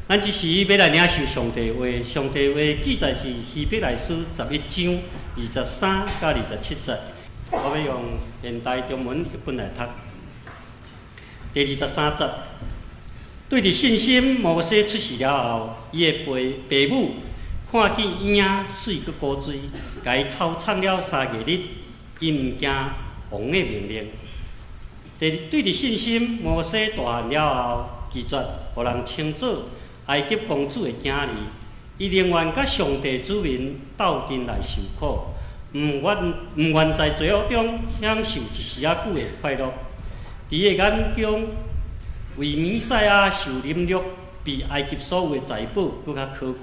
咱這時欲來領受上帝話，上帝話記載是希伯來書11章23到27節。我欲用現代中文譯本來讀。第二十三節，對著信心，摩西出世了後，伊的爸爸母看見嬰仔媠閣古錐，共伊偷藏了3個月，伊毋驚王的命令。對著信心，摩西大漢了後，拒絕予人稱做埃及公主的囝兒，伊寧願佮上帝子民鬥陣來受苦，毋願在罪惡中享受一時仔久的快樂。佇伊的眼中，為彌賽亞受凌辱，比埃及所有的財寶閣較可貴，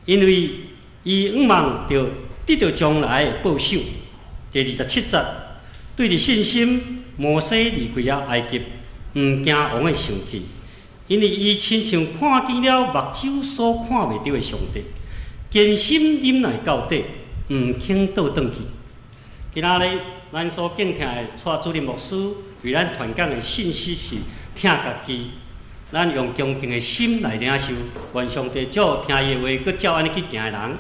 因為伊向望著得著將來的報賞。第27節，對著信心，摩西離開了埃及，毋驚王的生氣，因為伊親像看見了目睭所看袂著的上帝，堅心忍耐到底，毋肯倒轉去。今仔日咱所敬聽的蔡主任牧師為咱傳講的信息是疼家己，咱用恭敬的心來領受，願上帝祝福聽伊的話，閣照按呢去行的人。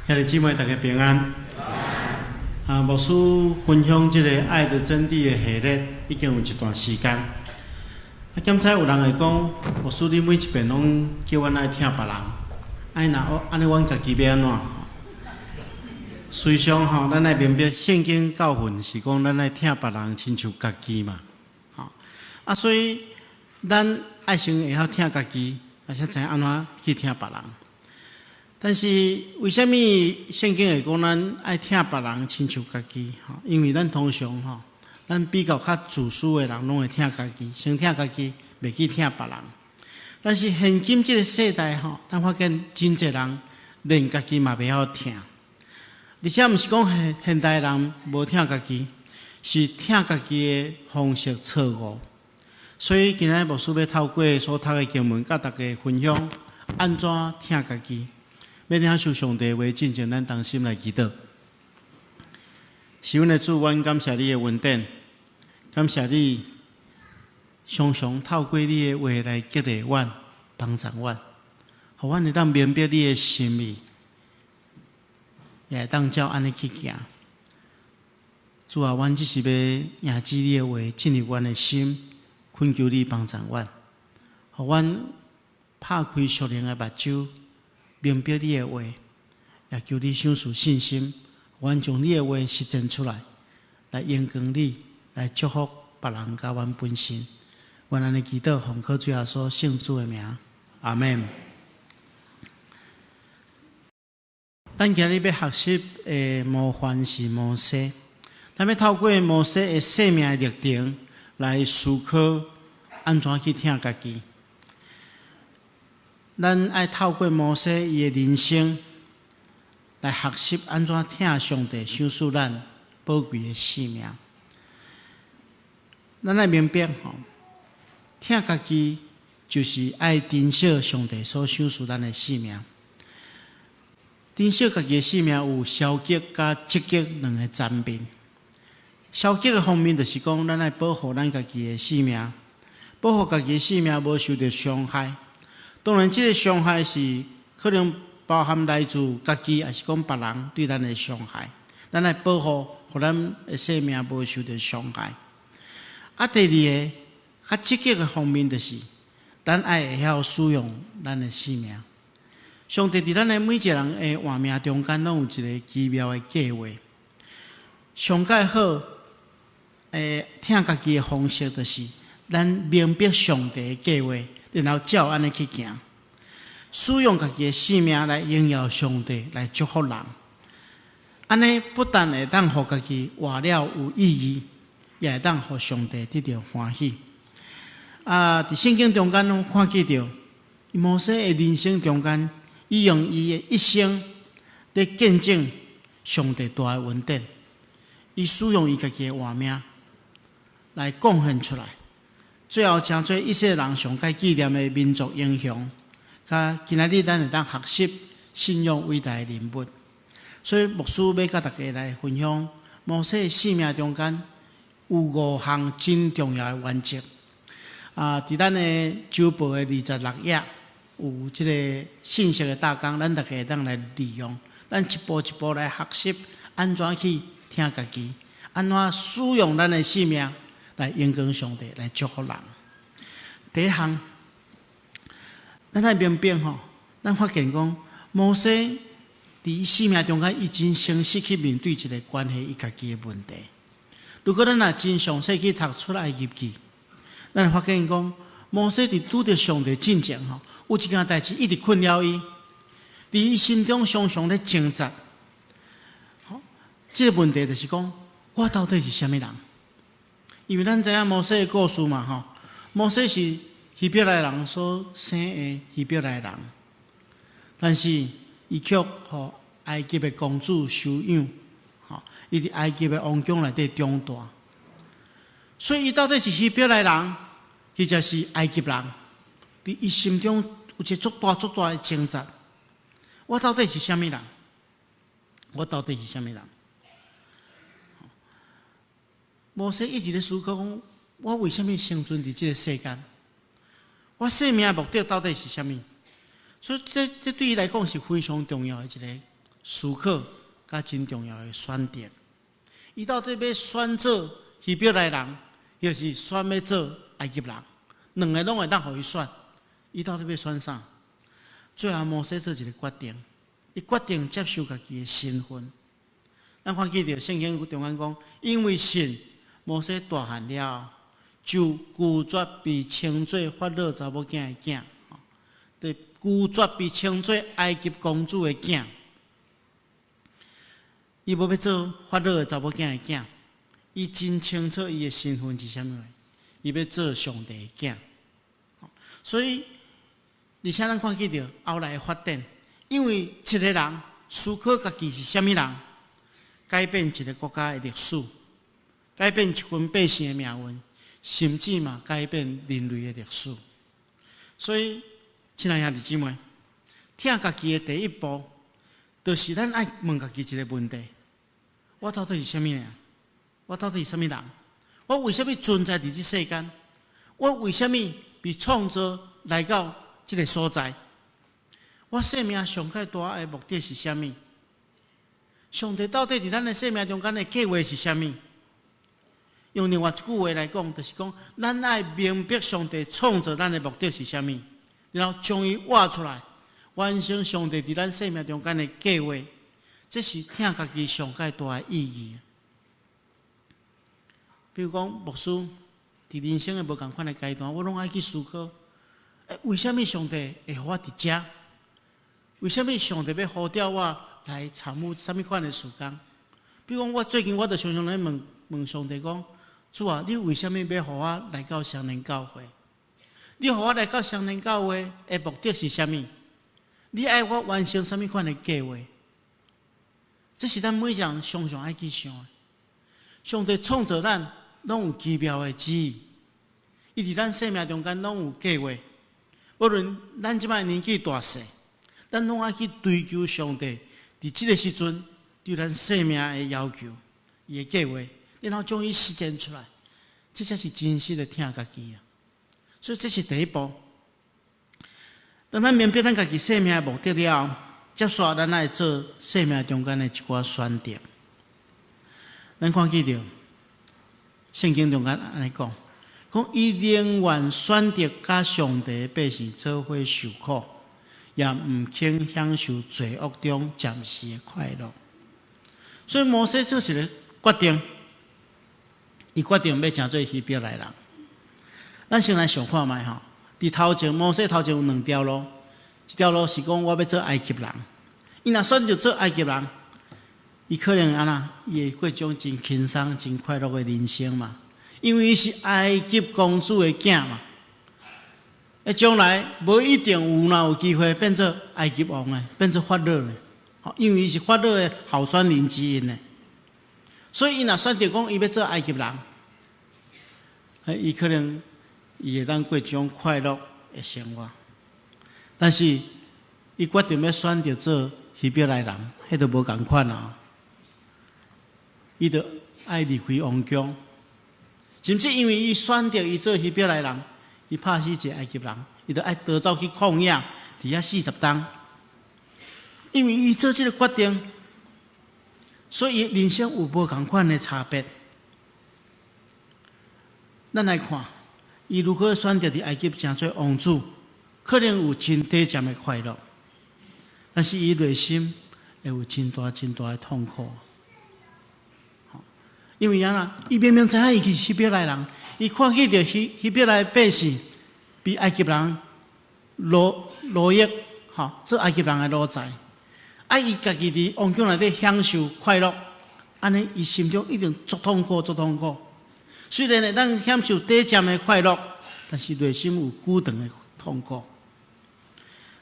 兄弟姊妹，大家平安。啊，牧師分享這個愛的真諦的系列已經有一段時間。啊，檢查有人會講，牧師你每一遍攏叫阮愛疼別人，啊若我按呢，阮家己欲按怎？事實上吼，咱愛明白聖經教訓是講，咱愛疼別人親像家己嘛。吼，啊，所以咱愛先會曉疼家己，啊，才知影按怎去疼別人。但是為啥物聖經會講咱愛疼別人親像家己？吼，因為咱通常吼，咱比較較自私的人，攏會疼家己，先疼家己，袂去疼別人。但是現今這個世代吼，咱發現真濟人連家己嘛袂曉疼，而且毋是講現現代人無疼家己，是疼家己的方式錯誤。所以今仔日牧師欲透過所讀的經文，佮大家分享按怎疼家己。欲領受上帝話，進前咱同心來祈禱。是阮的主，阮感謝你的恩典，感謝你常常透過你的話來激勵阮、幫助阮，予阮會當明白你的心意，也會當照按呢去行。主啊，阮只是欲迎接你的話進入阮的心，懇求你幫助阮，予阮拍開屬靈的目睭，明白你的話，也求你賞賜信心，阮將你的話實踐出來，來榮光你，來祝福別人佮阮本身。阮按呢祈禱，奉靠主耶穌聖子的名，阿們。咱今日欲學習的模範是摩西，咱欲透過摩西的生命歷程來思考按怎去疼家己。咱愛透過摩西伊的人生來學習按怎疼上帝賞賜咱寶貴的生命。咱愛明白吼，疼家己就是愛珍惜上帝所賞賜咱的生命。珍惜家己的生命有消極佮積極兩个層面。消極的方面就是講，咱愛保護咱家己的生命，保護家己的生命無受著傷害。當然，這个傷害是可能包含來自家己，抑是講別人對咱的傷害。咱愛保護，予咱的生命無受著傷害。啊，第二个較積極的方面就是，咱愛會曉使用咱的生命。上帝佇咱的每一个人的活命中間，攏有一个奇妙的計劃。上蓋好，疼家己的方式就是，咱明白上帝的計劃，然後照按呢去行，使用家己的生命來榮耀上帝，來祝福人。按呢不但會當予家己活了有意義，也會當予上帝得著歡喜。啊，佇聖經中間攏看見著摩西的人生中間，伊用伊的一生來見證上帝大的恩典，伊使用伊家己的活命來貢獻出來，最後成做以色列人上蓋紀念的民族英雄。佮今仔日咱會當學習信仰偉大的人物，所以牧師欲佮大家來分享摩西的生命中間有五項真重要的原則。啊，佇咱的週報的26頁。有這个信息的大綱，咱逐家會當來利用。咱一步一步來學習，按怎去疼家己，按怎使用咱的生命來榮光上帝，來祝福人。第一項，咱愛明白吼，咱發現講，摩西佇伊生命中間，伊真誠實去面對一个關係伊家己的問題。如果咱若真詳細去讀出埃及記，咱會發現講，摩西佇拄著上帝進前吼，有一件代誌一直困擾伊，佇伊心中常常咧掙扎。吼，這个問題就是講，我到底是啥物人？因為咱知影摩西的故事嘛，吼，摩西是希伯來人所生的希伯來人，但是伊卻予埃及的公主收養，吼，伊佇埃及的王宮內底長大，所以伊到底是希伯來人，抑或者是埃及人？佇伊心中有一個足大足大的掙扎。我到底是啥物人？我到底是啥物人？摩西一直咧思考講，我為啥物生存佇這个世間？我生命的目的到底是啥物？所以這這對伊來講是非常重要的一个思考，佮真重要的選擇。伊到底欲選做希伯來人，抑是選欲做埃及人？兩个攏會當予伊選。伊到底欲選啥？最後摩西做一个決定，伊決定接受家己的身份。咱看見著聖經中間講，因為信，摩西大漢了，就拒絕被稱做法老查某囝的囝，對，拒絕被稱做埃及公主的囝。伊無欲做法老的查某囝的囝，伊真清楚伊的身份是啥物，伊欲做上帝的囝。所以，而且咱看見著後來的發展，因為一个人思考家己是啥物人，改變一个國家的歷史，改變一群百姓的命運，甚至嘛改變人類的歷史。所以，親愛兄弟姊妹，疼家己的第一步，就是咱愛問家己一个問題：我到底是啥物人？我到底是啥物人？我為啥物存在佇這世間？我為啥物被創造來到這个所在？我生命上蓋大的目的是啥物？上帝到底佇咱的生命中間的計劃是啥物？用另外一句話來講，就是講，咱愛明白上帝創造咱的目的是啥物，然後將伊活出來，完成上帝佇咱生命中間的計劃，這是疼家己上蓋大的意義。比如講，牧師佇人生的無仝款的階段，我攏愛去思考：欸，為啥物上帝會予我佇遮？為啥物上帝欲呼召我來參與啥物款的事工？比如講，我最近我就常常咧問問上帝講：主啊，你為啥物欲予我來到雙連教會？你予我來到雙連教會的目的是啥物？你愛我完成啥物款的計劃？這是咱每一人常常愛去想的。上帝創造咱，攏有奇妙的旨意，伊佇咱生命中間攏有計劃。無論咱這擺年紀大細，咱攏愛去追求上帝佇這个時陣對咱生命的要求，伊的計劃，然後將伊實踐出來，這才是真實的疼家己啊！所以這是第一步。當咱明白咱家己生命的目的了後，接續咱愛做生命中間的一寡選擇。咱看見著聖經中間按呢講，講伊寧願選擇佮上帝的百姓做伙受苦，也毋肯享受罪惡中暫時的快樂。所以摩西做一个決定，伊決定欲成做希伯來人。咱先來想看覓吼，佇頭前摩西頭前有兩條路，一條路是講我欲做埃及人，伊若選擇做埃及人，伊可能按怎，伊會過一種真輕鬆、真快樂的人生嘛。因為伊是埃及公主的囝嘛，欸，將來無一定有若有機會變做埃及王的，變做法老的，因為伊是法老的候選人之一呢。所以伊若選擇講伊欲做埃及人，伊可能伊會當過一種快樂的生活。但是伊決定欲選擇做希伯來人，彼就無仝款啊。伊就愛離開王宮，甚至因為伊選擇伊做希伯來人，伊拍死一个埃及人，伊就愛逃走去曠野，佇遐40冬。因為伊做這个決定，所以伊人生有無仝款的差別。咱來看，伊如果選擇佇埃及成做王子，可能有真短暫的快樂，但是伊內心會有真大真大的痛苦。因為按怎？伊明明知影伊是希伯來人，伊看見著希伯來百姓被埃及人奴役，吼，做埃及人的奴才。啊！伊家己佇王宮內底享受快樂，按呢伊心中一定足痛苦，足痛苦。雖然會當享受短暫的快樂，但是內心有久長的痛苦。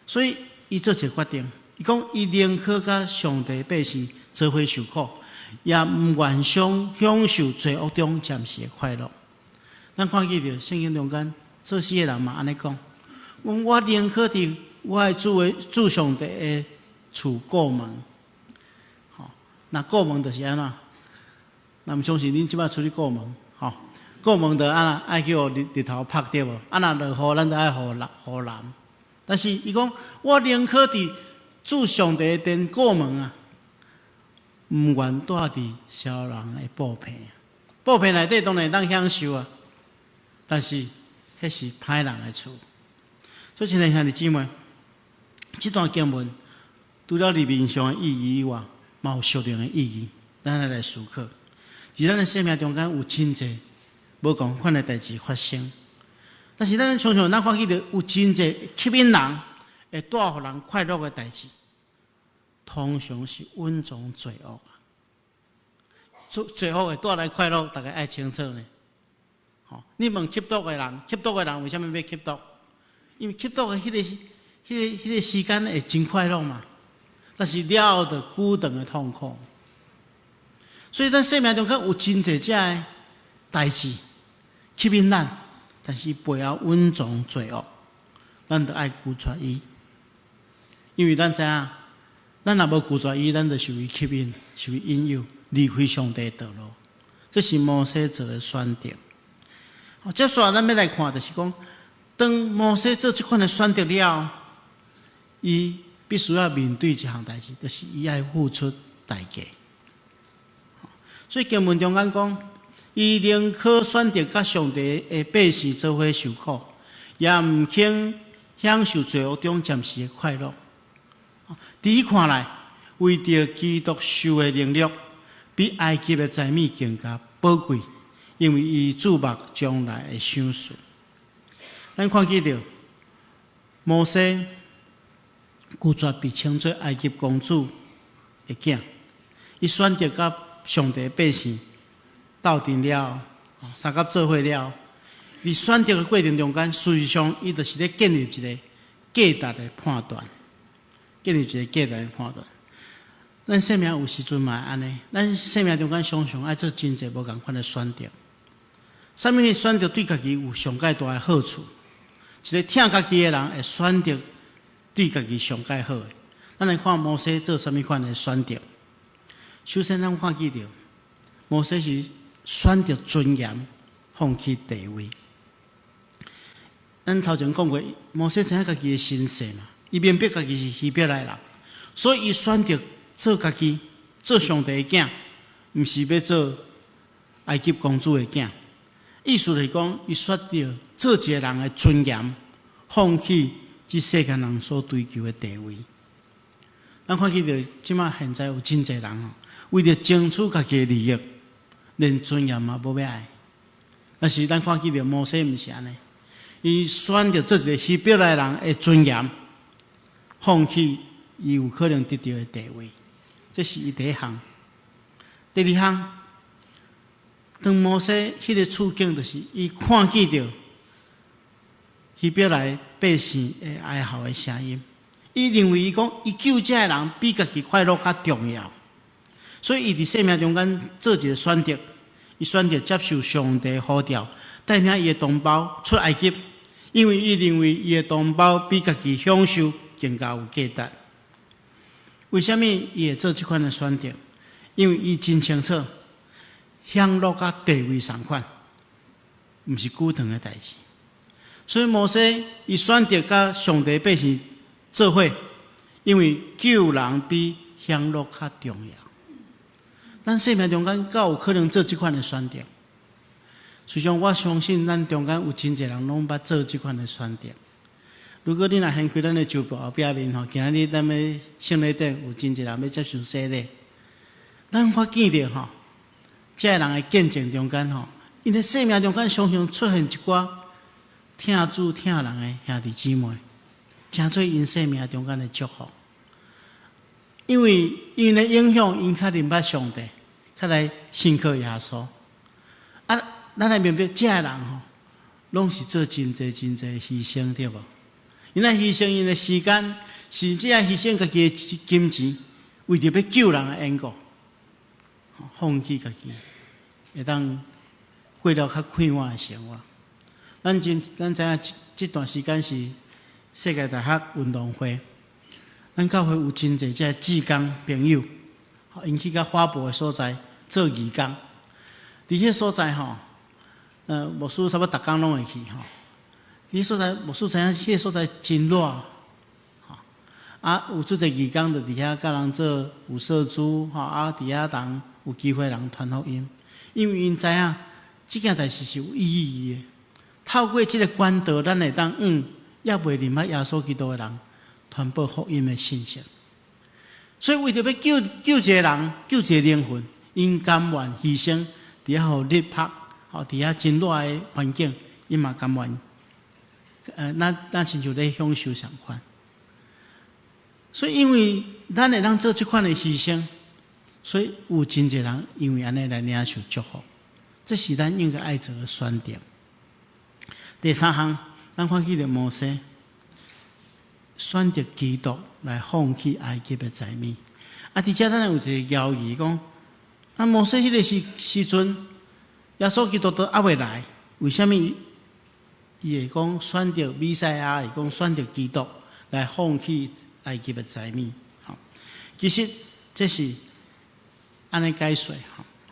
所以伊做一个決定，伊講伊寧可佮上帝百姓做伙受苦，也毋願享受罪惡中暫時的快樂。咱看見著聖經中間做詩的人嘛按呢講：我寧可佇我的主上帝的厝顧門，吼，若顧門就是按怎？若毋相信恁這擺出去顧門，吼，顧門就按怎？愛去予日頭曬對無？啊，若落雨，咱就愛予淋。但是伊講，我寧可佇主上帝的殿顧門啊，毋願蹛佇痟人的布棚。布棚內底當然會當享受啊，但是彼是歹人的厝。所以，親愛兄弟姊妹，這段經文除了字面上的意義以外，嘛有屬靈的意義。咱來思考，佇咱的生命中間有真濟無仝款的代誌發生，但是咱常常咱看見著有真濟吸引人、會帶予人快樂的代誌，通常是隱藏罪惡。罪惡會帶來快樂，大家愛清楚呢。吼，你問吸毒的人，吸毒的人為啥物欲吸毒？因為吸毒的彼個時間會真快樂嘛。但是了後就久長的痛苦。所以咱生命中間有真濟這个代誌吸引咱，但是背後隱藏罪惡，咱就愛拒絕伊。因為咱知影，咱若無拒絕伊，咱就受伊吸引，受伊引誘，離開上帝的道路。這是摩西做的選擇。接下來咱欲來看，就是講，當摩西做這款的選擇了，伊必須要面對一項代誌，就是伊愛付出代價。所以經文中間講，伊寧可選擇佮上帝的百姓做伙受苦，也毋肯享受罪惡中暫時的快樂。佇伊看來，為著基督受的凌辱，比埃及的財物更加寶貴，因為伊注目將來的賞賜。咱看見著摩西拒絕被稱做埃及公主的囝，伊選擇佮上帝百姓鬥陣了，相佮做伙了。佇選擇的過程中間，事實上，伊就是咧建立一个價值的判斷，建立一個價值的判斷。咱生命有時陣嘛會按呢，咱生命中間常常愛做真濟無仝款的選擇。啥物選擇對家己有上蓋大的好處？一个疼家己的人會選擇對家己上蓋好的。咱來看摩西做啥物款的選擇。首先，咱看見著摩西是選擇尊嚴，放棄地位。咱頭前講過，摩西知影家己的身世嘛，伊明白家己是希伯來人，所以伊選擇做家己，做上帝的囝，毋是欲做埃及公主的囝。意思是講，伊選擇做一个人的尊嚴，放棄這世間人所追求的地位。咱看見著這馬現在有真濟人吼，為著爭取家己的利益，連尊嚴嘛無欲愛。但是咱看見著摩西毋是按呢，伊選擇做一个希伯來人的尊嚴，放棄伊有可能得著的地位。這是伊第一項。第二項，當摩西彼个處境，就是伊看見著希伯來百姓的哀嚎的聲音，伊認為伊講伊救這个人比家己快樂較重要，所以伊佇生命中間做一个選擇，伊選擇接受上帝呼召，帶領伊的同胞出埃及，因為伊認為伊的同胞比家己享受更加有價值。為啥物伊會做這款的選擇？因為伊真清楚，享樂佮地位仝款，毋是久長的代誌。所以摩西伊選擇佮上帝百姓做伙，因為救人比享樂較重要。咱生命中間敢有可能做這款的選擇？實際上，我相信咱中間有真濟人攏捌做這款的選擇。如果你若掀開咱的周報後壁面吼，今仔日咱欲聖禮典有真濟人欲接受洗禮，咱發現著吼，這个人的見證中間吼，𪜶的生命中間常常出現一寡疼主疼人的兄弟姊妹，成做𪜶生命中間的祝福。因為𪜶的影響，𪜶較認捌上帝，較來信靠耶穌。啊，咱來明白，這个人吼，攏是做真濟真濟犧牲，對無？𪜶愛犧牲𪜶的時間，甚至愛犧牲家己的金錢，為著欲救人的緣故，放棄家己，會當過了較快活的生活。咱知影這段時間是世界大學運動會，咱教會有真濟這志工朋友，𪜶去到花博的所在做義工。佇彼所在吼，牧師差不多逐工攏會去吼。彼所在牧師知影，彼所在真熱，吼啊，有足濟義工就佇遐佮人做有設珠，吼啊，佇遐人有機會人傳福音，因為𪜶知影這件代誌是有意義的。透過這个管道，咱會當向猶未認捌耶穌基督的人傳播福音的信息。所以為著欲救一个人，救一个靈魂，𪜶甘願犧牲，佇遐予日曬，吼，佇遐真熱的環境，𪜶嘛甘願。咱親像咧享受相款。所以，因為咱會當做這款的犧牲，所以有真濟人因為按呢來領受祝福。這是咱應該愛做的選擇。第三項，咱看見著摩西選擇基督來放棄埃及的財物。啊，佇遮咱有一個疑義講，啊，摩西彼个時陣，耶穌基督都猶未來，為啥物伊會講選擇彌賽亞，會講選擇基督來放棄埃及的財物？吼，其實這是按呢解說，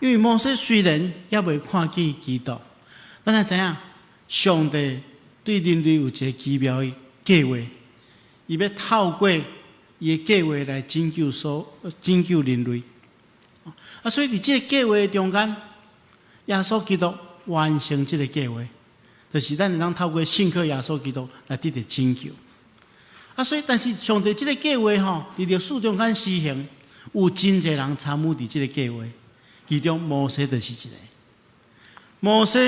因為摩西雖然猶未看見基督，咱也知影上帝對人類有一个奇妙的計劃，伊欲透過伊的計劃來拯救人類。啊，所以佇這个計劃中間，耶穌基督完成這个計劃，就是咱會當透過信靠耶穌基督來得著拯救。啊，所以但是上帝這个計劃吼，佇歷史中間施行，有真濟人參與佇這个計劃，其中摩西就是一个。摩西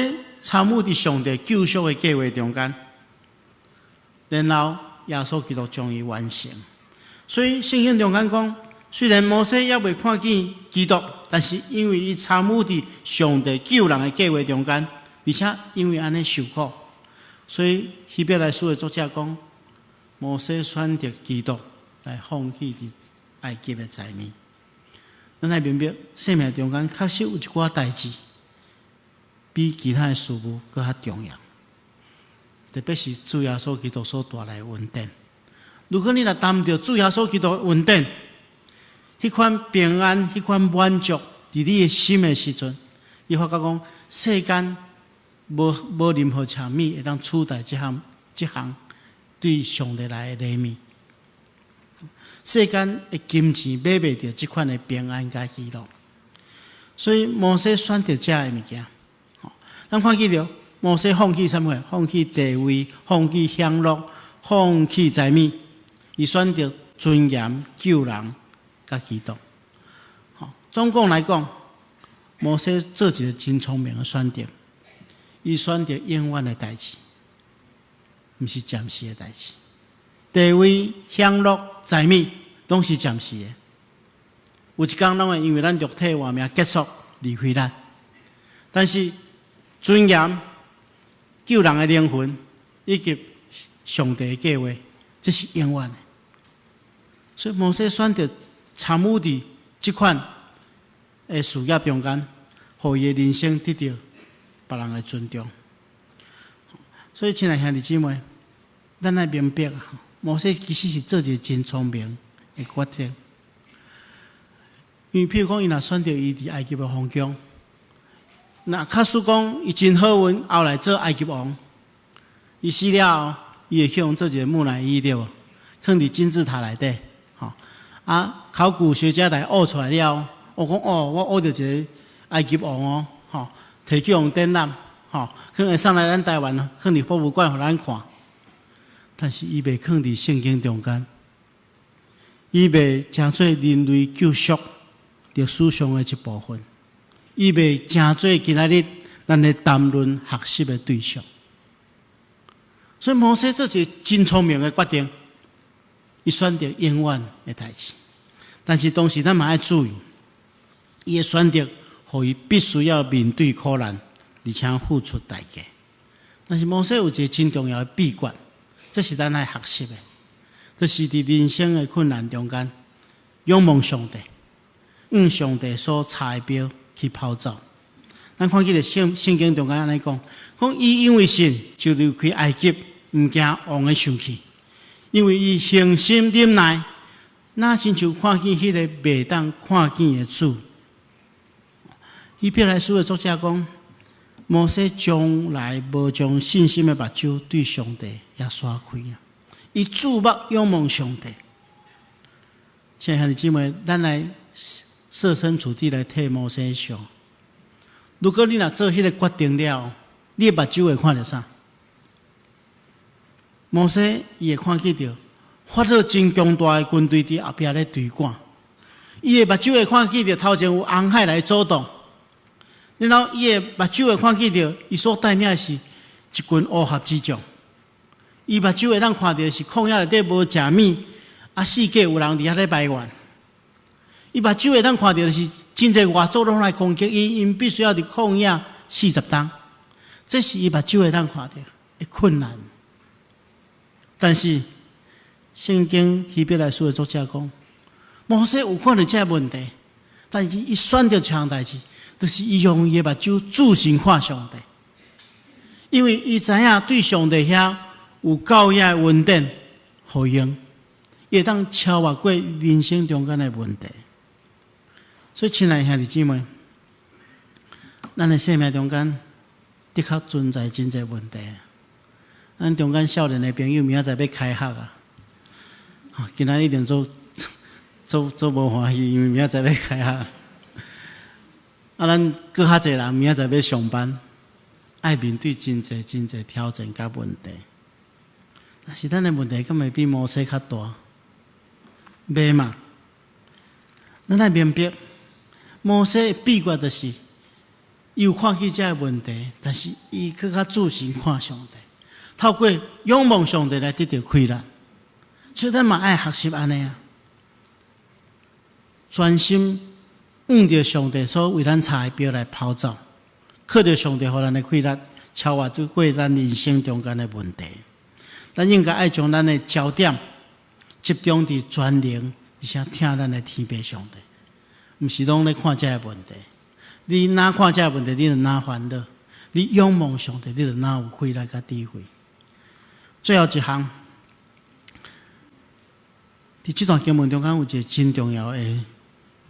參與佇上帝救贖的計劃中間，然後耶穌基督將伊完成。所以聖經中間講，雖然摩西猶未看見基督，但是因為伊參與佇上帝救人的計劃中間，而且因為按呢受苦，所以希伯來書的作者講，摩西選擇基督來放棄佇埃及的財物。咱愛明白，生命中間確實有一寡代誌，比其他的事物閣較重要。特別是主耶穌基督所帶來的恩典。如果你若擔著主耶穌基督的恩典，彼款平安、彼款滿足，佇你的心的時陣，你發覺講世間無任何啥物會當取代這項對上帝來的禮物。世間的金錢買袂著這款的平安佮喜樂，所以摩西選擇這个物件。咱看見著摩西放棄啥物？放棄地位，放棄享樂，放棄財物，伊選擇尊嚴、救人、佮基督。總共來講，摩西做一个真聰明的選擇，伊選擇永遠的代誌，毋是暫時的代誌。地位、享樂、財物，攏是暫時的。有一工攏會因為咱肉體活命結束離開咱，但是尊嚴、救人的靈魂以及上帝的計劃，這是永遠的。所以摩西選擇參與佇這款的事業中間，予伊的人生得著別人的尊重。所以，親愛兄弟姊妹，咱愛明白啊，摩西其實是做一个真聰明的決定。因為譬如講，伊若選擇伊佇埃及的皇宮，若假使講伊真好運，後來做埃及王，伊死了後，伊會去予做一个木乃伊，對無？囥佇金字塔內底，吼啊！考古學家來挖出來了，我講哦，我挖著一个埃及王哦，吼，提去予展覽，吼，可能會送來咱台灣，囥佇博物館予咱看。但是伊袂囥佇聖經中間，伊袂成做人類救贖歷史上的一部分，伊袂成做今仔日咱咧談論學習的對象。所以摩西做一个真聰明的決定，伊選擇永遠的代誌。但是當時咱嘛愛注意，伊的選擇，予伊必須要面對苦難，而且付出代價。但是摩西有一个真重要的秘訣，這是咱愛學習的，就是佇人生的困難中間，仰望上帝，向上帝所插的標去跑走。咱看見聖經中間按呢講，講伊因為信就離開埃及，毋驚王的生氣，因為伊恆心忍耐，若親像看見彼个袂當看見的主。希伯來書的作者講，摩西從來無將信心的目睭對上帝遐徙開啊！伊注目仰望上帝。親愛兄弟姊妹，咱來設身處地來替摩西想。如果你若做彼个決定了，你的目睭會看著啥？摩西伊會看見著法老真強大的軍隊佇後壁咧追趕，伊的目睭會看見著頭前有紅海來阻擋，然後伊的目睭會看見著伊所帶領的是一群烏合之眾，伊目睭會當看著是曠野內底無食物，啊四界有人佇遐咧埋怨，伊目睭會當看著是真濟外族攏來攻擊伊，𪜶必須要佇曠野40冬，這是伊目睭會當看著的困難。但是聖經希伯來書的作者講，摩西有看著這个問題，但是伊選擇一項代誌，就是伊用伊的目睭注神看上帝，因為伊知影對上帝遐有夠額的恩典予用，伊會當超越過人生中間的問題。所以，親愛兄弟姊妹，咱的生命中間的確存在真濟問題。咱中間少年的朋友明仔載欲開學啊！今仔日一定足足足無歡喜，因為明仔載欲開學。啊，咱閣較濟人明仔載欲上班，愛面對真濟真濟挑戰佮問題。但是咱的問題敢會比摩西較大？袂嘛？咱愛明白，摩西的秘訣就是，伊有看見這个問題，但是伊閣較注神看上帝。透過仰望上帝來得著氣力，所以咱嘛愛學習按呢啊，專心向著上帝所為咱插的標來跑走，靠著上帝予咱的氣力，超越過咱人生中間的問題。咱應該愛將咱的焦點集中佇全能，而且疼咱的天父上帝，毋是攏咧看這个問題。你若看這个問題，你就若煩惱；你仰望上帝，你就若有氣力佮智慧。最後一項，佇這段經文中間有一个真重要的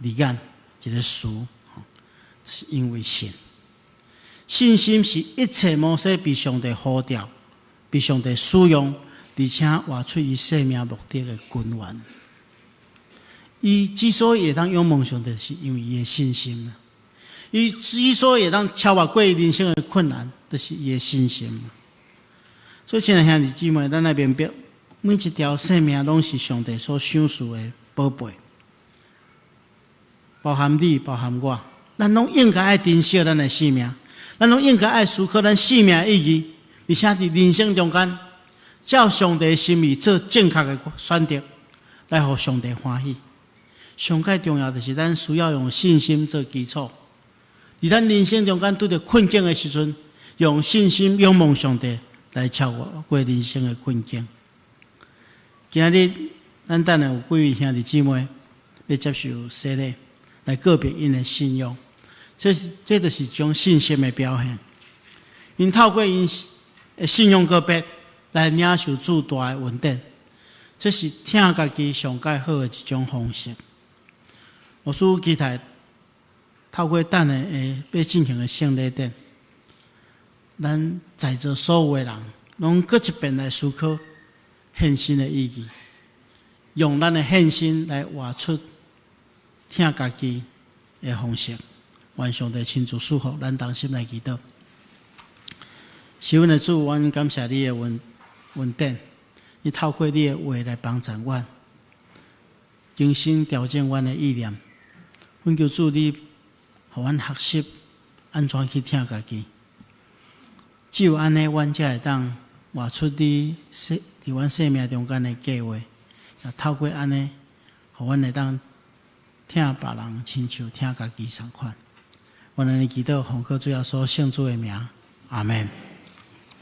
字眼，一个詞，是因為信。信心是一切摩西被上帝呼召、被上帝使用，而且活出伊生命目的的根源。伊之所以會當仰望上帝，是因為伊的信心。伊之所以會當超越過人生的困難，就是伊的信心。所以，親愛兄弟姊妹，咱來明白，每一條生命攏是上帝所賞賜的寶貝，包含你，包含我，咱攏應該愛珍惜咱的生命，咱攏應該愛思考咱生命的意義，而且佇人生中間，照上帝的心意做正確的選擇，來予上帝歡喜。上蓋重要就是咱需要用信心做基礎，佇咱人生中間拄著困境的時陣，用信心仰望上帝，來超越過人生的困境。今仔日咱等下有幾位兄弟姊妹欲接受洗禮，來告別𪜶的信仰。這就是一種信心的表現。𪜶透過𪜶的信仰告別，來領受主大的恩典。這是疼家己上蓋好的一種方式。牧師期待透過等下會欲進行的聖禮典，咱在座所有的人，攏閣一遍來思考獻身的意義。用咱的獻身來活出疼家己的方式。願上帝親自賜福，咱同心來祈禱。是阮的主，阮感謝你的恩典，你透過你的話來幫助阮，更新調整阮的意念。懇求主你，予阮學習按怎去疼家己。只有按呢，阮才會當活出你生佇阮生命中間的計劃。透過按呢，予阮會當疼別人，親像疼家己仝款。阮按呢祈禱，奉靠主耶穌聖子的名，阿門。